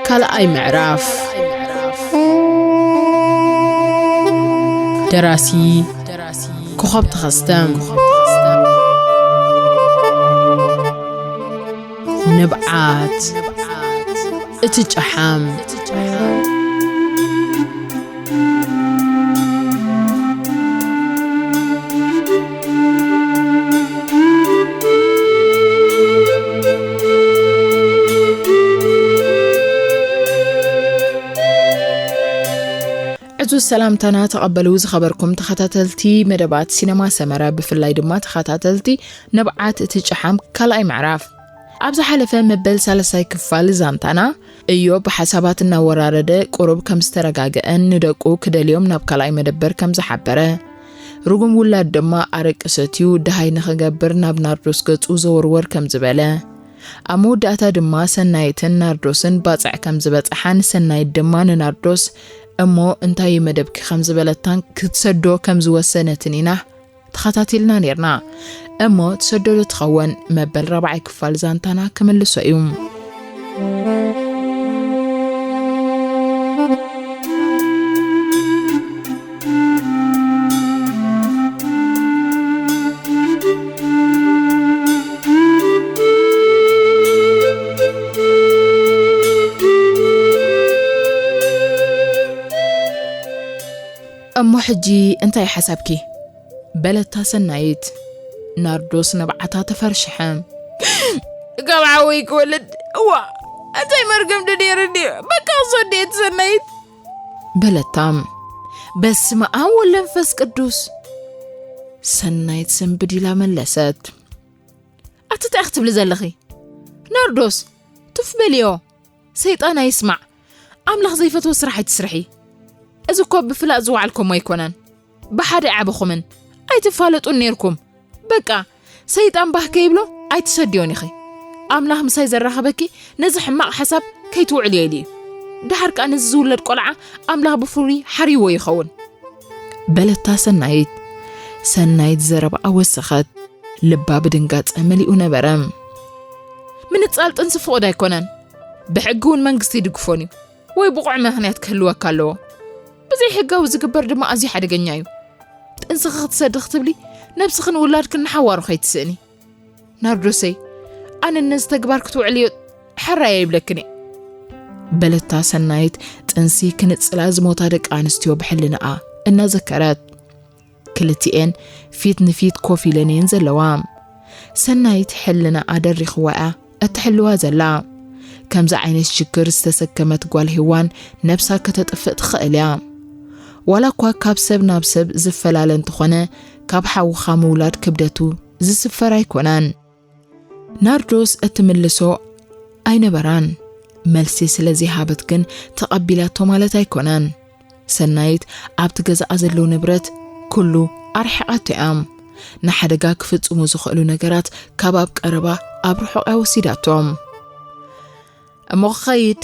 ካልኣይ ምዕራፍ። ደራሲ ኮኸብ ተኸስተ። ንብዓት እቲ ጨሓም። ዕዙዝ ሰላምታና ተቐበሉ ዝኸበርኩም ተኸታተልቲ መደባት ሲነማ ሰመረ፣ ብፍላይ ድማ ተኸታተልቲ ንብዓት እቲ ጨሓም ካልኣይ ምዕራፍ። ኣብ ዝሓለፈ መበል ሳልሳይ ክፋል ዛንታና፣ እዮብ ሓሳባት እናወራረደ ቁሩብ ከም ዝተረጋግአን ንደቁ ክደልዮም ናብ ካልኣይ መደበር ከም ዝሓበረ፣ ርጉም ውላድ ድማ ኣረቂ ሰትዩ ደሃይ ንኽገብር ናብ ናርዶስ ገጹ ዘወርወር ከም ዝበለ፣ ኣብ መወዳእታ ድማ ሰናይትን ናርዶስን ባጽዕ ከም ዝበጽሓን ሰናይት ድማ ንናርዶስ እሞ እንታይ እዩ መደብኪ ከም ዝበለታን ክትሰዶ ከም ዝወሰነትን ኢና ተኸታቲልና ኔርና። እሞ ትሰዶ ዶ ትኸውን? መበል ራብዓይ ክፋል ዛንታና ክምልሶ እዩ። እሞ ሕጂ እንታይ ሓሳብኪ? በለታ ሰናይት። ናርዶስ ንብዓታ ተፈርሽሐ። ካብ ሓወይ ክወልድ፣ እዋ፣ እንታይ መርገም ድኔርኒ? በቃ ክሰዶ እየ ሰናይት። በለታ። በስመ ኣብ ወወልድ ወመንፈስ ቅዱስ። ሰናይት ስንብድ ኢላ መለሰት። ኣቲ እንታይ ክትብሊ ዘለኺ? ናርዶስ፣ ቱፍ በልዮ። ሰይጣን ኣይስማዕ። ኣምላኽ ዘይፈትዎ ስራሕ ኣይትስርሒ። እዚ እኮ ብፍላጥ ዝወዓልኩሞ ኣይኮነን። ብሓደ ኣይዓበኹምን። ኣይትፋለጡን ኔርኩም። በቃ፣ ሰይጣን ባህ ከይብሎ ኣይትሰድዮን ኢኺ። ኣምላኽ ምሳይ ዘራኸበኪ ነዚ ሕማቕ ሓሳብ ከይትውዕልዮ ኢሉ እዩ። ደሓር ከኣ ነዚ ዝውለድ ቆልዓ ኣምላኽ ብፍሉይ ሓርይዎ ይኸውን። በለታ ሰናይት። ሰናይት ዘረባኣ ወሰኸት። ልባ ብድንጋጸ መሊኡ ነበረ። ምንጻል ጥንሲ ፍቑድ ኣይኮነን። ብሕጊ እውን መንግስቲ ይድግፎን እዩ። ወይ ብቑዕ ምኽንያት ክህልወካ ኣለዎ። ብዘይ ሕጋዊ ዝግበር ድማ ኣዝዩ ሓደገኛ እዩ። ጥንስኺ ክትሰዲ ክትብሊ ነብስኽን ውላድክን ንሓዋሩ ከይትስእኒ። ናርዶሰይ፣ ኣነ ነዚ ተግባር ክትውዕልዮ ሕራይ ኣይብለክን እየ። በለታ ሰናይት ጥንሲ ክንጽላ ዝሞታ ደቂ ኣንስትዮ ብሕልናኣ እናዘከረት። ክልቲኤን ፊት ንፊት ኮፍ ኢለን እየን ዘለዋ። ሰናይት ሕልናኣ ደሪኽዋ እያ እትሕልዋ ዘላ። ከምዚ ዓይነት ሽግር ዝተሰከመት ጓል ሄዋን ነብሳ ከተጥፍእ ትኽእል እያ። ዋላ እኳ ካብ ሰብ ናብ ሰብ ዝፈላለ እንተኾነ፣ ካብ ሓውኻ ምውላድ ክብደቱ ዝስፈር ኣይኮነን። ናርዶስ እትምልሶ ኣይነበራን። መልሲ ስለ ዘይሃበት ግን ተቐቢላቶ ማለት ኣይኮነን። ሰናይት ኣብቲ ገዛኣ ዘለዉ ንብረት ኩሉ ኣርሒቓቶ እያ። ንሓደጋ ክፍጽሙ ዝኽእሉ ነገራት ካብ ኣብ ቀረባ ኣብ ርሑቕ እያ ወሲዳቶም። "እሞ ክኸይድ?"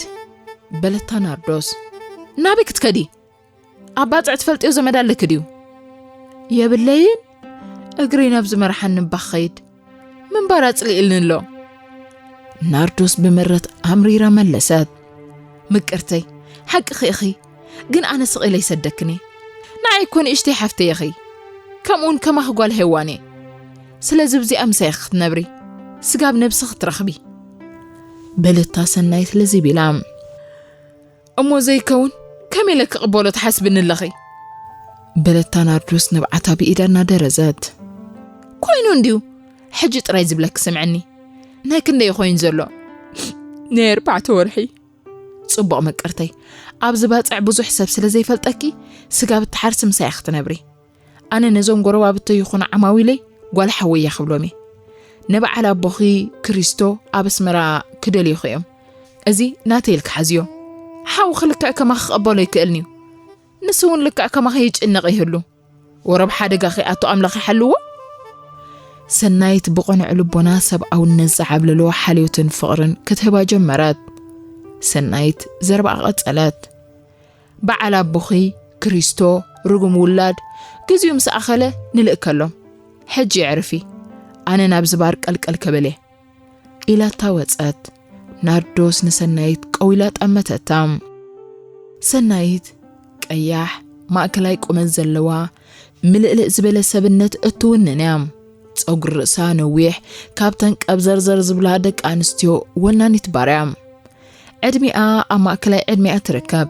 በለታ ናርዶስ። "ናበይ ክትከዲ? ኣብ ባጽዕ ትፈልጥዮ ዘመድ ኣለኪ ድዩ?" "የብለይን፣ እግረይ ናብ ዝመርሓኒ እባ ክኸይድ። ምንባር ኣጽሊእልኒ ኣሎ።" ናርዶስ ብምረት ኣምሪራ መለሰት። "ምቅርተይ፣ ሓቅኺ ኢኺ፣ ግን ኣነ ስቕ ኢለ ይሰደክን እየ። ንዓይ እኮ ንእሽተይ ሓፍተይ ኢኺ፣ ከምኡውን ከማኺ ጓል ሄዋን እየ። ስለዚ ብዚኣ ምሳይ ኢኺ ክትነብሪ፣ ስጋብ ነብሲ ክትረኽቢ።" በለታ ሰናይት ልዝብ ኢላ። "እሞ ዘይከውን ከመይ ኢለ ክቕበሎ ትሓስብኒ ኣለኺ?" በለታ ናርዶስ ንብዓታ ብኢዳ እናደረዘት። "ኮይኑ እንድዩ፣ ሕጂ ጥራይ ዝብለኪ ስምዕኒ። ናይ ክንደይ ኮይኑ ዘሎ?" "ናይ ኣርባዕተ ወርሒ።" "ጽቡቕ ምቅርተይ፣ ኣብዚ ባጽዕ ብዙሕ ሰብ ስለ ዘይፈልጠኪ፣ ስጋብ እትሓርሲ ምሳይ ኢኺ ክትነብሪ። ኣነ ነዞም ጎረባብቶ ይኹኑ ዓማዊለይ ጓል ሓወይ እየ ክብሎም እየ። ንበዓል ኣቦኺ ክሪስቶ ኣብ ኣስመራ ክደልዩኺ እዮም። እዚ ናተይ ኢልኪ ሓዝዮ። ሓውኺ ልክዕ ከማኺ ክቕበሎ ኣይክእልን እዩ። ንሱ እውን ልክዕ ከማኺ ይጭነቕ ይህሉ። ወረብ ሓደጋ ከይኣቱ ኣምላኽ ይሓልዎ።" ሰናይት ብቕኑዕ ልቦና ሰብኣውነት ዝዓብለሎ ሓልዮትን ፍቕርን ክትህባ ጀመረት። ሰናይት ዘረባኣ ቀጸለት። "በዓል ኣቦኺ፣ ክሪስቶ፣ ርጉም ውላድ፣ ግዜኡ ምስ ኣኸለ ንልእከሎም። ሕጂ የዕርፊ፣ ኣነ ናብዚ ባር ቀልቀል ክብል እየ።" ኢላታ ወጸት። ናርዶስ ንሰናይት ቀዊላ ጠመተታ። ሰናይት ቀያሕ ማእከላይ ቁመት ዘለዋ፣ ምልእልእ ዝበለ ሰብነት እትውንን እያ። ጸጉሪ ርእሳ ነዊሕ፣ ካብተን ቀብዘርዘር ዝብላ ደቂ ኣንስትዮ ወናኒት ባር እያ። ዕድሚኣ ኣብ ማእከላይ ዕድሚኣ ትርከብ፣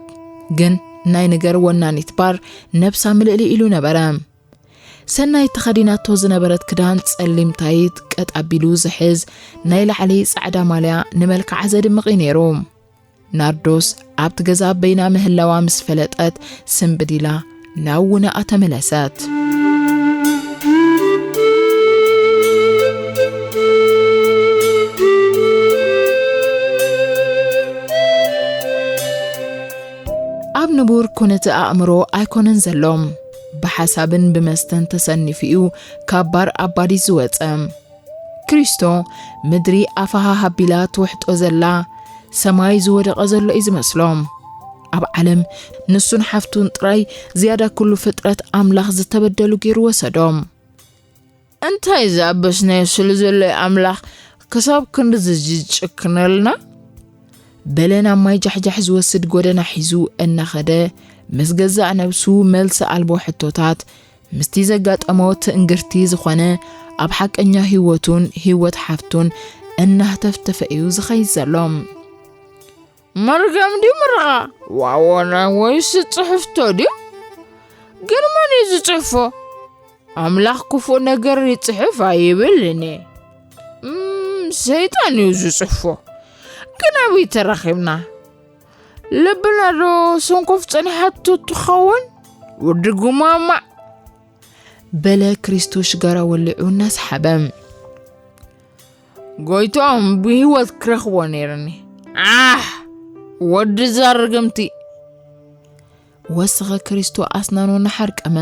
ግን ናይ ነገር ወናኒት ባር ነብሳ ምልእልእ ኢሉ ነበረ። ሰናይት ተኸዲናቶ ዝነበረት ክዳን ጸሊም ታይት ቀጥ ኣቢሉ ዝሕዝ ናይ ላዕሊ ጻዕዳ ማልያ ንመልክዓ ዘድምቕ እዩ ነይሩ። ናርዶስ ኣብቲ ገዛ በይና ምህላዋ ምስ ፈለጠት ስምብድ ኢላ ናብ ውነኣ ተመለሰት። ኣብ ንቡር ኩነተ ኣእምሮ ኣይኮነን ዘሎ። ብሓሳብን ብመስተን ተሰኒፉ እዩ ካብ ባር ኣባዲ ዝወጸ። ክሪስቶ ምድሪ ኣፋሃ ሃቢላ ትውሕጦ ዘላ፣ ሰማይ ዝወደቐ ዘሎ እዩ ዝመስሎ። ኣብ ዓለም ንሱን ሓፍቱን ጥራይ ዝያዳ ኩሉ ፍጥረት ኣምላኽ ዝተበደሉ ገይሩ ወሰዶም። እንታይ ዝኣበስናዮ ስለ ዘሎ ኣምላኽ ክሳብ ክንድዚ ዝጭክነልና? በለ ናብ ማይ ጃሕጃሕ ዝወስድ ጎደና ሒዙ እናኸደ ምስ ገዛእ ነብሱ መልሲ ኣልቦ ሕቶታት ምስቲ ዘጋጠሞ ትእንግርቲ ዝኾነ ኣብ ሓቀኛ ህይወቱን ህይወት ሓፍቱን እናህተፍተፈ እዩ ዝኸይድ ዘሎ። መርገም ድዩ ምርቓ? ዋወና ወይስ ጽሕፍቶ ድዩ? ግን መን እዩ ዝጽሕፎ? ኣምላኽ ክፉእ ነገር ይጽሕፍ ኣይብልን እየ። እም፣ ሰይጣን እዩ ዝጽሕፎ። ግን ኣበይ ተራኺብና? ልብና ዶ ሰንኮፍ ጸኒሓቶ ትኸውን? ወዲ ጉማማዕ። በለ ክሪስቶ ሽጋራ ወሊዑ እናሰሓበ። ጎይትኦም ብህይወት ክረኽቦ ነይርኒ። ዓሕ! ወዲ እዛ ርግምቲ! ወሰኸ ክሪስቶ ኣስናኑ እናሓርቀመ።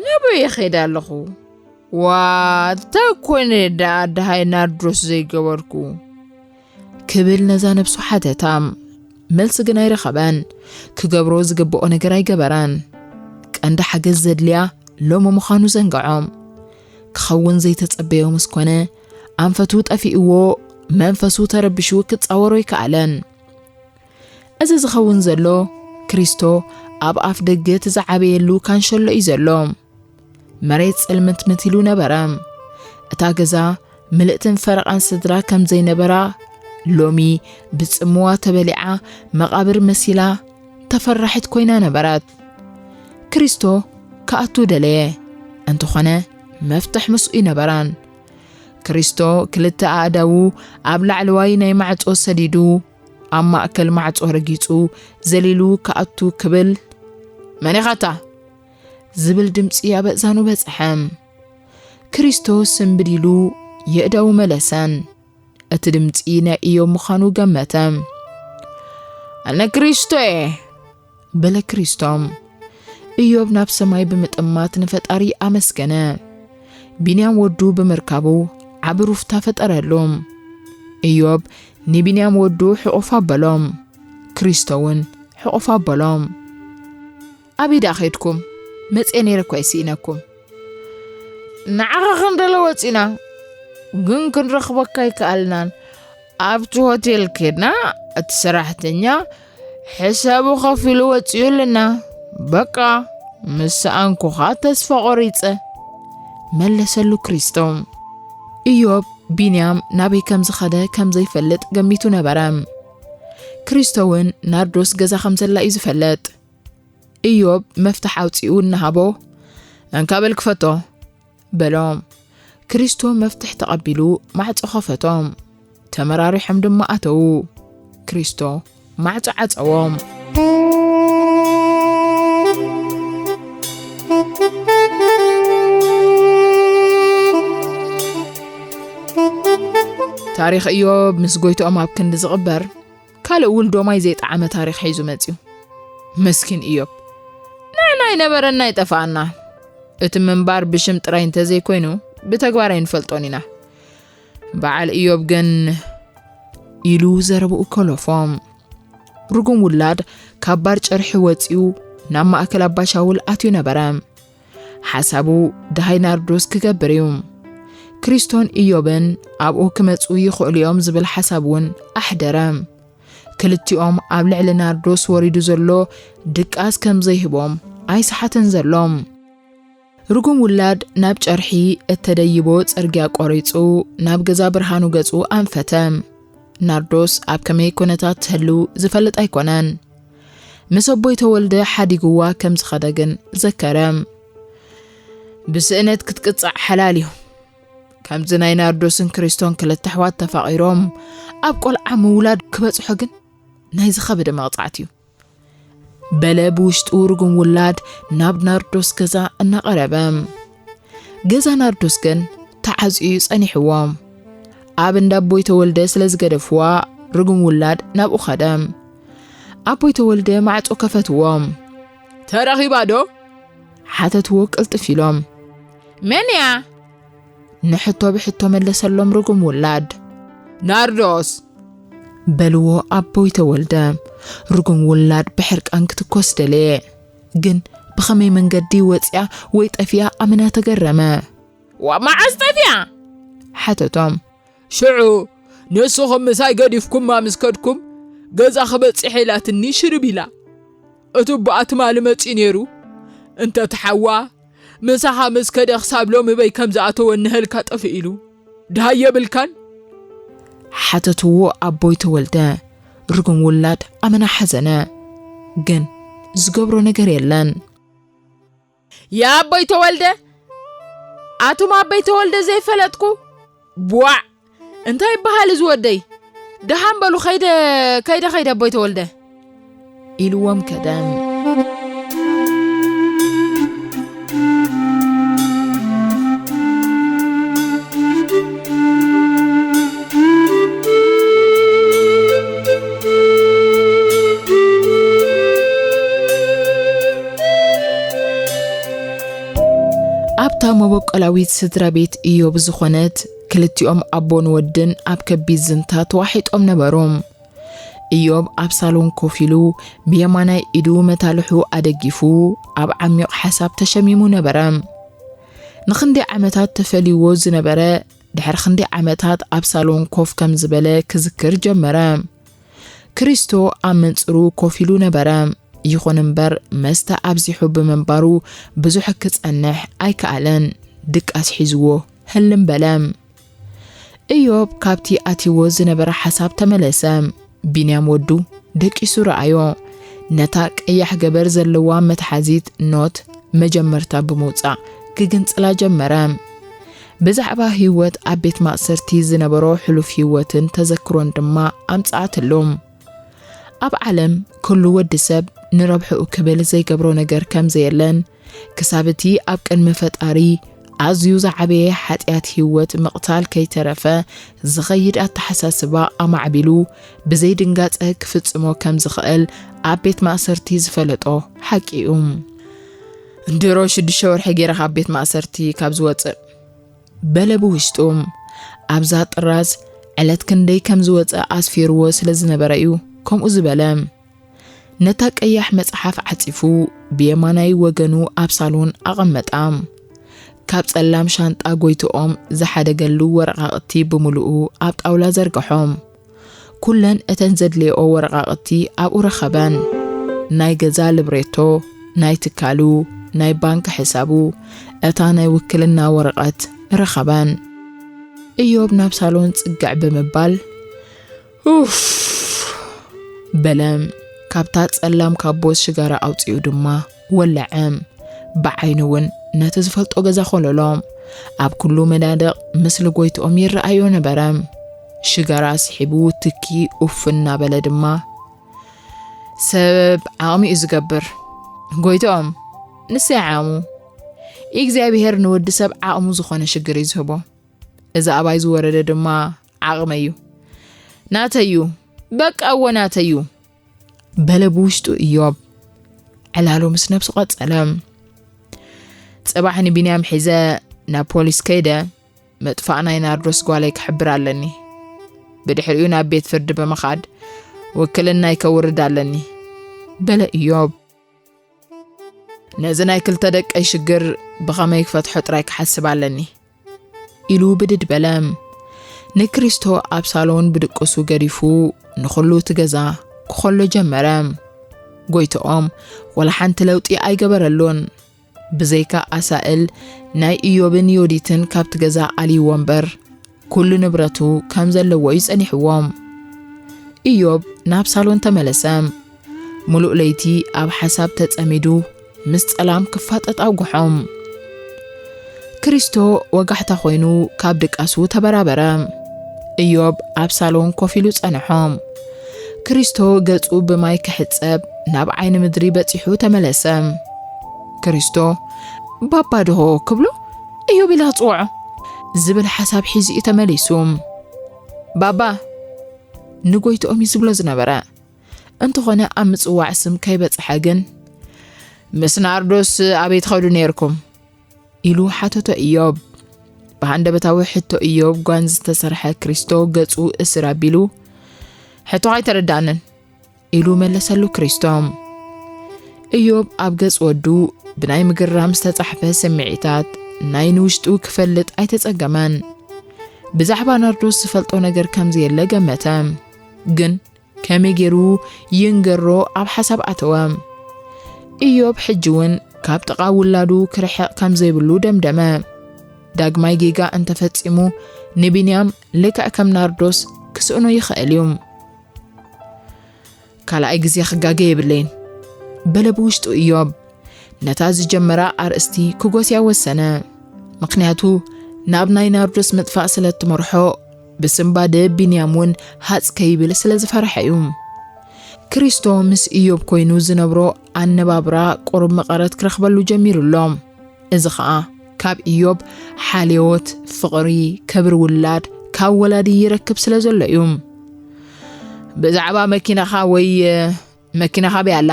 ናበይ ይኸይድ ኣለኹ? ዋ፣ እንታይ ኮይነ ደኣ ደሃይ ናርዶስ ዘይገበርኩ? ክብል ነዛ ነብሱ ሓተታ። መልሲ ግን ኣይረኸበን። ክገብሮ ዝግብኦ ነገር ኣይገበረን። ቀንዲ ሓገዝ ዘድልያ ሎሚ ምዃኑ ዘንግዖ። ክኸውን ዘይተጸበዮ ምስ ኮነ፣ ኣንፈቱ ጠፊእዎ፣ መንፈሱ ተረቢሹ ክጻወሮ ኣይከኣለን። እዚ ዝኸውን ዘሎ፣ ክሪስቶ ኣብ ኣፍ ደገ እቲ ዝዓበየሉ ካንሸሎ እዩ ዘሎ። መሬት ጽልምትምት ኢሉ ነበረ። እታ ገዛ ምልእትን ፈረቓን ስድራ ከም ዘይነበራ፣ ሎሚ ብጽምዋ ተበሊዓ መቓብር መሲላ ተፈራሒት ኮይና ነበረት። ክሪስቶ ክኣቱ ደለየ። እንተኾነ መፍትሕ ምስኡ ኣይነበረን። ክሪስቶ ክልተ ኣእዳዉ ኣብ ላዕለዋይ ናይ ማዕጾ ሰዲዱ፣ ኣብ ማእከል ማዕጾ ረጊጹ ዘሊሉ ክኣቱ ክብል፣ "መን ኢኻታ?" ዝብል ድምጺ ኣብ ኣእዛኑ በጽሐ። ክሪስቶ ስምብድ ኢሉ የእዳዉ መለሰን። እቲ ድምጺ ናይ ኢዮብ ምዃኑ ገመተ። "ኣነ ክሪስቶ እየ!" በለ ክሪስቶ። ኢዮብ ናብ ሰማይ ብምጥማት ንፈጣሪ ኣመስገነ። ቢንያም ወዱ ብምርካቡ ዓቢ ሩፍታ ፈጠረሉ። ኢዮብ ንቢንያም ወዱ ሕቑፍ ኣበሎም። ክሪስቶ እውን ሕቑፍ ኣበሎም። "ኣበይ ደኣ ኸድኩም? መጽየ ነይረ እኳ ይስኢነኩም። ንዓኻ ክንደለ ወጺና፣ ግን ክንረኽበካ ኣይከኣልናን። ኣብቲ ሆቴል ኬድና፣ እቲ ሰራሕተኛ ሕሳቡ ኸፊሉ ወጺኡልና። በቃ፣ ምስ ሰኣንኩኻ ተስፋ ቖሪጸ።" መለሰሉ ክሪስቶ። ኢዮብ ቢንያም ናበይ ከም ዝኸደ ከም ዘይፈልጥ ገሚቱ ነበረ። ክሪስቶ እውን ናርዶስ ገዛ ከም ዘላ እዩ ዝፈልጥ። ኢዮብ መፍትሕ ኣውጺኡ እናሃቦ፣ "እንካ በል ክፈቶ" በሎ። ክሪስቶ መፍትሕ ተቐቢሉ ማዕጾ ኸፈቶ። ተመራሪሖም ድማ ኣተዉ። ክሪስቶ ማዕጾ ዓጸዎ። ታሪኽ ኢዮብ ምስ ጎይትኦም ኣብ ክንዲ ዝቕበር፣ ካልእ ውልዶ ማይ ዘይጠዓመ ታሪኽ ሒዙ መጺኡ። መስኪን ኢዮብ። ንሕና ኣይነበረና ኣይጠፍኣና። እቲ ምንባር ብሽም ጥራይ እንተዘይኮይኑ፣ ብተግባር ኣይንፈልጦን ኢና። በዓል ኢዮብ ግን ኢሉ ዘረብኡ ከለፎ። ርጉም ውላድ ካብ ባር ጨርሒ ወጺኡ ናብ ማእከል ኣባሻውል ኣትዩ ነበረ። ሓሳቡ ደሃይ ናርዶስ ክገብር እዩ። ክሪስቶን ኢዮብን ኣብኡ ክመጹ ይኽእሉ እዮም ዝብል ሓሳብ እውን ኣሕደረ። ክልቲኦም ኣብ ልዕሊ ናርዶስ ወሪዱ ዘሎ ድቃስ ከም ዘይህቦም ኣይሰሓትን ዘሎ። ርጉም ውላድ ናብ ጨርሒ እተደይቦ ጽርግያ ቆሪጹ ናብ ገዛ ብርሃኑ ገጹ ኣንፈተ። ናርዶስ ኣብ ከመይ ኩነታት ትህሉ ዝፈልጥ ኣይኮነን። ምስ ኣቦይ ተወልደ ሓዲግዋ ከም ዝኸደ ግን ዘከረ። ብስእነት ክትቅጻዕ ሓላል እዩ። ከምዚ ናይ ናርዶስን ክሪስቶን ክልተ ኣሕዋት ተፋቒሮም ኣብ ቆልዓ ምውላድ ክበጽሖ ግን ናይ ዝኸበደ መቕጻዕቲ እዩ። በለ ብውሽጡ ርጉም ውላድ ናብ ናርዶስ ገዛ እናቐረበ። ገዛ ናርዶስ ግን ተዓጽዩ ጸኒሕዎ። ኣብ እንዳ ኣቦይ ተወልደ ስለ ዝገደፍዋ ርጉም ውላድ ናብኡ ኸደ። ኣቦይ ተወልደ ማዕጾ ከፈትዎ። "ተረኺባ ዶ?" ሓተትዎ ቅልጥፍ ኢሎም። "መን እያ?" ንሕቶ ብሕቶ መለሰሎም ርጉም ውላድ። "ናርዶስ!" በልዎ ኣቦይ ተወልደ። ርጉም ውላድ ብሕርቃን ክትኮስ ደለየ። ግን ብኸመይ መንገዲ ወፂኣ ወይ ጠፊኣ ኣመና ተገረመ። "ዋ፣ መዓስ ጠፊኣ?" ሓተቶም። "ሽዑ ንስኹም ምሳይ ገዲፍኩማ ምስ ከድኩም፣ ገዛ ክበጽሕ ኢላትኒ ሽርብ ኢላ። እቲ ኣቦኣ ትማሊ መጺኡ ነይሩ። እንተ ተሓዋ፣ ምሳኻ ምስ ከደ ክሳብ ሎሚ በይ ከም ዝኣተወ እንሀልካ ጠፍእ ኢሉ። ድሃይ የብልካን?" ሓተትዎ ኣቦይ ተወልደ። ርጉም ውላድ ኣመና ሓዘነ። ግን ዝገብሮ ነገር የለን። "ያ ኣቦይ ተወልደ፣ ኣቱም ኣቦይ ተወልደ ዘይፈለጥኩ? ቧዕ! እንታይ ይበሃል እዚ ወደይ? ደሓን በሉ፣ ከይደ፣ ከይደ፣ ከይደ ኣቦይ ተወልደ" ኢልዎም ከደ። ኣብታ መበቆላዊት ስድራ ቤት ኢዮብ ዝኾነት፣ ክልቲኦም ኣቦን ወድን ኣብ ከቢድ ዝንታ ተዋሒጦም ነበሩ። ኢዮብ ኣብ ሳሎን ኮፍ ኢሉ፣ ብየማናይ ኢዱ መታልሑ ኣደጊፉ፣ ኣብ ዓሚቕ ሓሳብ ተሸሚሙ ነበረ። ንኽንደይ ዓመታት ተፈልይዎ ዝነበረ፣ ድሕሪ ክንደይ ዓመታት ኣብ ሳሎን ኮፍ ከም ዝበለ ክዝክር ጀመረ። ክሪስቶ ኣብ መንጽሩ ኮፍ ኢሉ ነበረ። ይኹን እምበር፣ መስተ ኣብዚሑ ብምንባሩ፣ ብዙሕ ክጸንሕ ኣይከኣለን። ድቃስ ሒዝዎ ህልም በለ። ኢዮብ ካብቲ ኣትይዎ ዝነበረ ሓሳብ ተመለሰ። ቢንያም ወዱ ደቂሱ ረኣዮ። ነታ ቀያሕ ገበር ዘለዋ መትሓዚት ኖት መጀመርታ ብምውጻእ ክግንጽላ ጀመረ። ብዛዕባ ህይወት ኣብ ቤት ማእሰርቲ ዝነበሮ ሕሉፍ ህይወትን ተዘክሮን ድማ ኣምጽኣትሉ። ኣብ ዓለም ኩሉ ወዲ ሰብ ንረብሕኡ ክብል ዘይገብሮ ነገር ከም ዘየለን፣ ክሳብ እቲ ኣብ ቅድሚ ፈጣሪ ኣዝዩ ዝዓበየ ሓጢኣት ህይወት ምቕታል ከይተረፈ ዝኸይድ ኣተሓሳስባ ኣማዕቢሉ፣ ብዘይ ድንጋጸ ክፍጽሞ ከም ዝኽእል ኣብ ቤት ማእሰርቲ ዝፈለጦ ሓቂ እዩ። "እንድሮ ሽዱሽተ ወርሒ ገይረ ካብ ቤት ማእሰርቲ ካብ ዝወጽእ" በለ ብውሽጡ። ኣብዛ ጥራዝ ዕለት ክንደይ ከም ዝወጸ ኣስፊርዎ ስለ ዝነበረ እዩ ከምኡ ዝበለ። ነታ ቀያሕ መጽሓፍ ዓጺፉ ብየማናይ ወገኑ ኣብ ሳሎን ኣቐመጣ። ካብ ጸላም ሻንጣ ጎይትኦም ዝሓደገሉ ወረቓቕቲ ብምሉኡ ኣብ ጣውላ ዘርግሖም። ኩለን እተን ዘድልየኦ ወረቓቕቲ ኣብኡ ረኸበን። ናይ ገዛ ልብሬቶ፣ ናይ ትካሉ፣ ናይ ባንክ ሕሳቡ፣ እታ ናይ ውክልና ወረቐት ረኸበን። እዮብ ናብ ሳሎን ጽግዕ ብምባል፣ "ኡፍ!" በለ። ካብታ ጸላም ካቦት ሽጋራ ኣውጺኡ ድማ ወለዐ። ብዓይኑ እውን ነቲ ዝፈልጦ ገዛ ኮለሎ። ኣብ ኩሉ መናድቕ ምስሊ ጎይትኦም ይረኣዮ ነበረ። ሽጋራ ስሒቡ ትኪ ኡፍ እናበለ ድማ፣ "ሰብ ዓቕሚ እዩ ዝገብር። ጎይትኦም፣ ንሰይ ዓቕሙ። እግዚኣብሄር ንወዲ ሰብ ዓቕሙ ዝኾነ ሽግር እዩ ዝህቦ። እዚ ኣባይ ዝወረደ ድማ ዓቕመይ እዩ። ናተይ እዩ። በቃ እወ ናተይ እዩ" በለ ብውሽጡ እዮብ። ዕላሉ ምስ ነብሱ ቀጸለ። "ጽባሕ ንቢንያም ሒዘ ናብ ፖሊስ ከይደ፣ ምጥፋእ ናይ ናርዶስ ጓለይ ክሕብር ኣለኒ። ብድሕሪኡ ናብ ቤት ፍርዲ ብምኻድ ውክልናይ ከውርድ ኣለኒ" በለ እዮብ። "ነዚ ናይ ክልተ ደቀይ ሽግር ብኸመይ ክፈትሖ ጥራይ ክሓስብ ኣለኒ" ኢሉ ብድድ በለ። ንክሪስቶ ኣብ ሳሎን ብድቅሱ ገዲፉ ንኹሉ እቲ ገዛ ክኸሎ ጀመረ። ጎይትኦም ወላ ሓንቲ ለውጢ ኣይገበረሉን። ብዘይካ ኣሳእል ናይ ኢዮብን ዮዲትን ካብቲ ገዛ ኣልይዎ እምበር፣ ኩሉ ንብረቱ ከም ዘለዎ እዩ ጸኒሕዎም። ኢዮብ ናብ ሳሎን ተመለሰ። ምሉእ ለይቲ ኣብ ሓሳብ ተጸሚዱ ምስ ጸላም ክፋጠጥ ኣውግሖም። ክሪስቶ ወጋሕታ ኮይኑ ካብ ድቃሱ ተበራበረ። ኢዮብ ኣብ ሳሎን ኮፍ ኢሉ ጸንሖ። ክሪስቶ ገጹ ብማይ ክሕጸብ ናብ ዓይኒ ምድሪ በጺሑ ተመለሰ። ክሪስቶ፣ "ባባ ድሆ ክብሎ ኢዮብ ኢላ ክጽውዖ?" ዝብል ሓሳብ ሒዙ እዩ ተመሊሱ። "ባባ!" ንጎይትኦም እዩ ዝብሎ ዝነበረ። እንተኾነ ኣብ ምጽዋዕ ስም ከይበጽሐ ግን፣ "ምስ ናርዶስ ኣበይ ትኸዱ ነይርኩም?" ኢሉ ሓተቶ ኢዮብ። ብሃንደበታዊ ሕቶ ኢዮብ ጓንዚ ዝተሰርሐ ክሪስቶ ገጹ እስር ኣቢሉ፣ "ሕቶኻ ኣይተረዳእንን" ኢሉ መለሰሉ ክሪስቶ። ኢዮብ ኣብ ገጽ ወዱ ብናይ ምግራም ዝተጻሕፈ ስምዒታት ናይ ንውሽጡ ክፈልጥ ኣይተጸገመን። ብዛዕባ ናርዶስ ዝፈልጦ ነገር ከም ዘየለ ገመተ። ግን ከመይ ገይሩ ይንገሮ ኣብ ሓሳብ ኣተወ። ኢዮብ ሕጂ እውን ካብ ጥቓ ውላዱ ክርሕቕ ከም ዘይብሉ ደምደመ። ዳግማይ ጌጋ እንተፈጺሙ ንቢንያም ልክዕ ከም ናርዶስ ክስእኖ ይኽእል እዩ። "ካልኣይ ግዜ ክጋገ የብለይን" በለ ብውሽጡ ኢዮብ። ነታ ዝጀመራ ኣርእስቲ ክጎስያ ወሰነ። ምኽንያቱ ናብ ናይ ናርዶስ ምጥፋእ ስለ እትመርሖ፣ ብስንባደ ቢንያም እውን ሃጽ ከይብል ስለ ዝፈርሐ እዩ። ክሪስቶ ምስ ኢዮብ ኮይኑ ዝነብሮ ኣነባብራ ቁሩብ መቐረት ክረኽበሉ ጀሚሩ ኣሎ። እዚ ኸኣ ካብ ኢዮብ ሓልዮት፣ ፍቕሪ፣ ክብሪ ውላድ ካብ ወላዲ ይረክብ ስለ ዘሎ እዩ። "ብዛዕባ መኪናኻ ወይ መኪናኻ ኣበይ ኣላ?"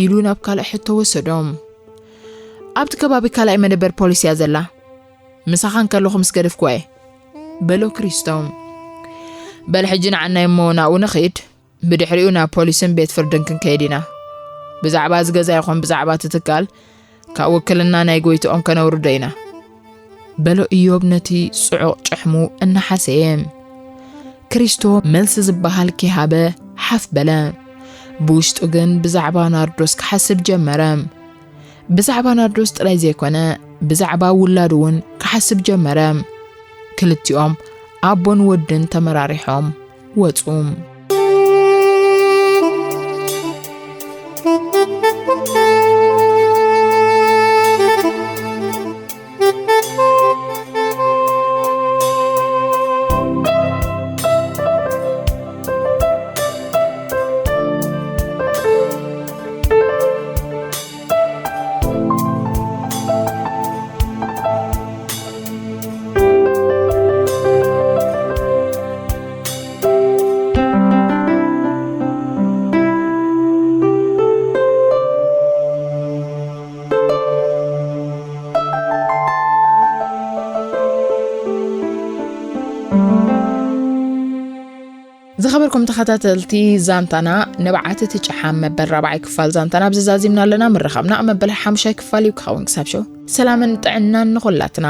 ኢሉ ናብ ካልእ ሕቶ ወሰዶም። "ኣብቲ ከባቢ ካልኣይ መደበር ፖሊስ እያ ዘላ። ምሳኻ እንከለኹ ምስ ገደፍኩዋ እየ" በሎ ክሪስቶ። "በል ሕጂ ንዓናይ እሞ ናብኡ ንኺድ። ብድሕሪኡ ናብ ፖሊስን ቤት ፍርድን ክንከይድ ኢና። ብዛዕባ እዚ ገዛ ይኹን ብዛዕባ እቲ ትካል ካብ ውክልና ናይ ጎይትኦም ከነውርዶ ኢና" በሎ ኢዮብ ነቲ ጽዑቕ ጭሕሙ እናሓሰየ። ክሪስቶ መልሲ ዝበሃል ከይሃበ ሓፍ በለ። ብውሽጡ ግን ብዛዕባ ናርዶስ ክሓስብ ጀመረ። ብዛዕባ ናርዶስ ጥራይ ዘይኮነ፣ ብዛዕባ ውላዱ እውን ክሓስብ ጀመረ። ክልቲኦም ኣቦን ወድን ተመራሪሖም ወጹ። ዝኸበርኩም ተኸታተልቲ ዛንታና፣ ንብዓት እቲ ጨሓም መበል ራብዓይ ክፋል ዛንታና ኣብዚ ዛዚምና ኣለና። ምርኻብና ኣብ መበል ሓሙሻይ ክፋል እዩ ክኸውን። ክሳብ ሸው ሰላምን ጥዕናን ንኹላትና።